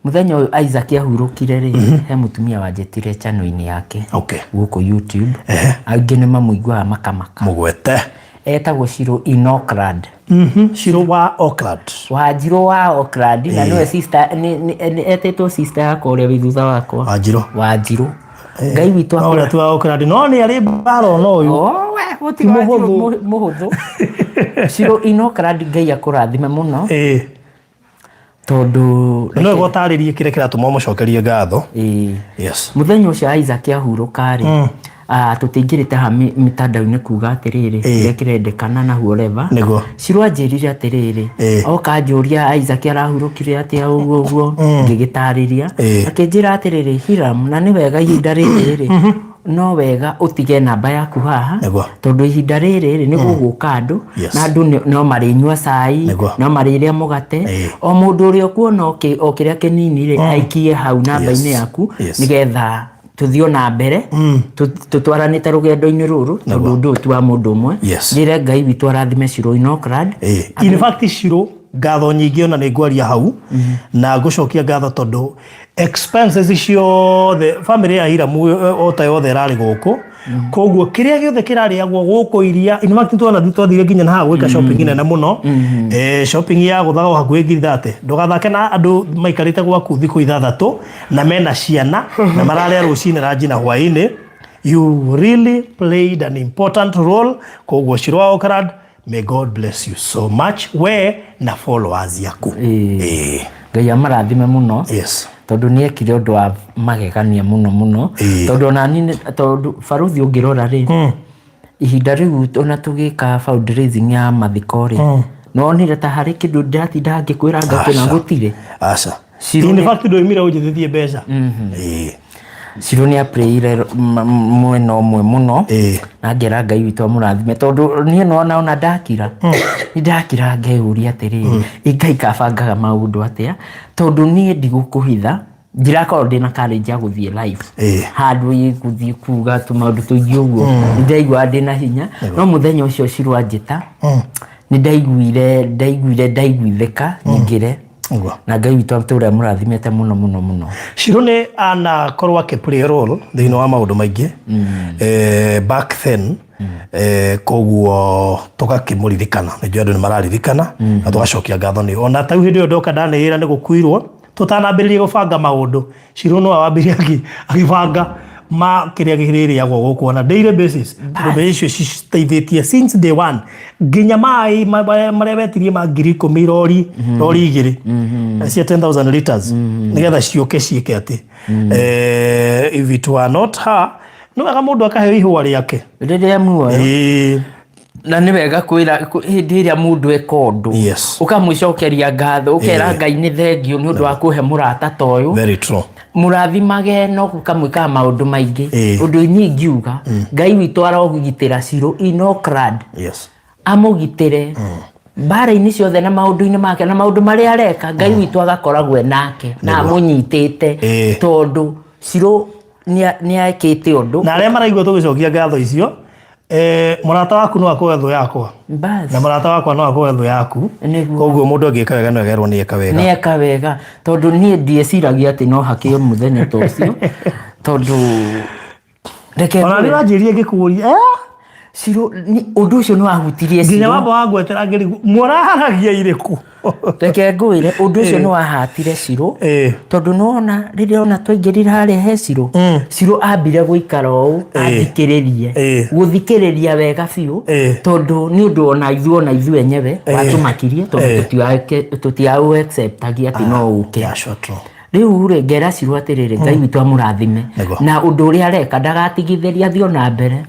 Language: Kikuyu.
Mũthenya ũyũ Isaac ahurũkire rĩ, he mũtumia wanjĩtire channel-inĩ yake gũkũ YouTube. Angĩ nĩ mamũiguaga makamaka. Mũgwete. Etagwo Shiro in Auckland. Shiro wa Auckland. Wanjirũ wa Auckland, na nĩwe sister etĩtwo sister yakwa ũrĩa wĩ thutha wakwa. Wanjirũ. Wanjirũ. Ngai witũ No ũrĩa tu wa Auckland no nĩ arĩ mbara ona ũyũ. Oh, we, gũtirĩ Wanjirũ. Mũhũthũ. Mũhũthũ. Shiro in Auckland, Ngai akũrathime mũno. Tondũ No gũtarĩrie kĩrĩa kĩratũma ũmũcokerie ngatho. Ĩĩ. Yes. Mũthenya ũcio Isaac ahurũka rĩ, tũtingĩrĩte haha mĩtandao-inĩ kuga atĩrĩrĩ, kĩrĩa kĩrendekana na whatever. Shiro anjĩrire atĩrĩrĩ, oka anjũria Isaac arahurũkire atĩa ũguo ũguo, ngĩgĩtarĩria. Akĩnjĩra atĩrĩrĩ, "Hiram, na nĩ wega ihinda rĩrĩ rĩ, no wega ũtige namba yaku haha, tondũ ihinda rĩrĩ rĩ, nĩ gũgũka andũ, na andũ no marĩnyua cai, no marĩrĩa mũgate, o mũndũ ũrĩa ũkuona o kĩrĩa kĩnini rĩ, aikie hau namba-inĩ yaku, nĩgetha tũthiĩ ona mbere tũtwaranĩte rũgendo-inĩ rũrũ, tondũ ũndũ ũyũ ti wa mũndũ ũmwe." Njĩre Ngai witũ arathime Shiro in Auckland. In fact, Shiro, ngatho nyingĩ ona nĩ ngwaria hau na ngũcokia ngatho tondũ expenses ciothe family ya Hiramu o ta yothe ĩrarĩ gũkũ, koguo kĩrĩa gĩothe kĩrarĩagwo gũkũ iria, in fact twana twathire nginya na haha gwĩka shopping nene mũno, shopping ya gũthaga hakuhĩ 30,000. Ndũgathake na andũ maikarĩte gwaku thikũ 6 na mena ciana na mararĩa rũcinĩ, ranji na hwaĩ-inĩ. You really played an important role. Koguo Shiro wa Auckland, may God bless you so much, we na followers yaku. Ngai amarathime mũno, tondũ nĩ ekire ũndũ wa magegania mũno mũno, tondũ ona niĩ tondũ baruthi ũngĩrora rĩ, ihinda rĩu ona tũgĩka fundraising ya mathiko rĩ, nonire ta harĩ kĩndũ ndĩratinda ngĩkwĩra ngakĩna Aca. gũtirĩ. Aca. Shiro In fact ndoimire ũnjĩthĩtie mbeca. Shiro nĩ aprĩire mwena ũmwe mũno, na ngera Ngai witũ amũrathime, tondũ niĩ nona ona ndakira, nĩ ndakira ngeyũria atĩrĩrĩ, ĩ Ngai kabangaga maũndũ atĩa? Tondũ niĩ ndigũkũhitha, ndirakorwo ndĩna courage ya gũthiĩ live handũ ĩ gũthiĩ kuga tũmaũndũ tũingĩ ũguo. Nĩ ndaiguaga ndĩna hinya, no mũthenya ũcio Shiro anjĩta, nĩ ndaiguire ndaiguithĩka nyingĩre. Na Ngai witũ atũre amũrathimĩte mũno mũno mũno. Shiro nĩ anakorwo akĩ play role thĩinĩ wa maũndũ maingĩ back then, koguo tũgakĩmũririkana. Nĩ njũĩ andũ nĩ mararirikana na tũgacokia ngatho nĩ ona ta rĩu hĩndĩ ĩyo ndoka ndanĩrĩra nĩ gũkuirwo, tũtanambĩrĩria gũbanga maũndũ, Shiro no wambirie agĩbanga ma kĩrĩa kĩrĩrĩagwo gũkũ on a daily basis, tondũ mbeca icio citeithĩtie since day one, nginya maĩ marĩa wetirie ma 10,000, rori 2 cia 10,000 liters, nĩgetha ciũke ciĩke atĩ if it were not her. Nĩ wega mũndũ akaheo ihũa rĩake rĩrĩa muoyo. Na nĩ wega kwĩra hĩndĩ ĩrĩa mũndũ eka ũndũ, ũkamũcokeria ngatho, ũkera Ngai nĩ thengiũ nĩ ũndũ wa kũhe mũrata ta ũyũ. Very true. Mũrathimage no ũkamwĩkaga maũndũ maingĩ. Ũndũ niĩ ingiuga, Ngai witũ arogitĩra Shiro in Auckland, amũgitĩre mbara-inĩ ciothe na maũndũ-inĩ make na maũndũ marĩa areka. Ngai witũ agakoragwo e nake na amũnyitĩte, tondũ Shiro nĩ ekĩte ũndũ. Na arĩa maraigua tũgĩcokia ngatho icio, mũrata waku no akorwo thũ yakwa na mũrata wakwa no akorwo thũ yaku. Koguo mũndũ angĩka wega no egerwo nĩ eka wega. Nĩ eka wega, tondũ niĩ ndieciragia atĩ no hakĩo mũthenya ta ũcio, tondũ reke Ona nĩ ngwĩre, wanjĩrie ngĩkũria Shiro ũndũ ũcio nĩ wahutirie nginya Shiro. Wamba wangwetera ngĩrigwo mũraharagia irĩkũ. Reke ngwĩre, ũndũ ũcio nĩ wahatire Shiro, tondũ nĩwona rĩrĩa ona twaingĩrire harĩa he Shiro, Shiro ambire gũikara ũũ athikĩrĩrie, gũthikĩrĩria wega biũ, tondũ nĩ ũndũ ona ithuĩ enyewe watũmakirie, tondũ tũtiaũ acceptagia atĩ no ũke. Yeah, sure, true. Rĩu rĩ, ngera Shiro atĩrĩrĩ, Ngai witũ amũrathime na ũndũ ũrĩa areka ndagatigithĩria, athiĩ ona mbere.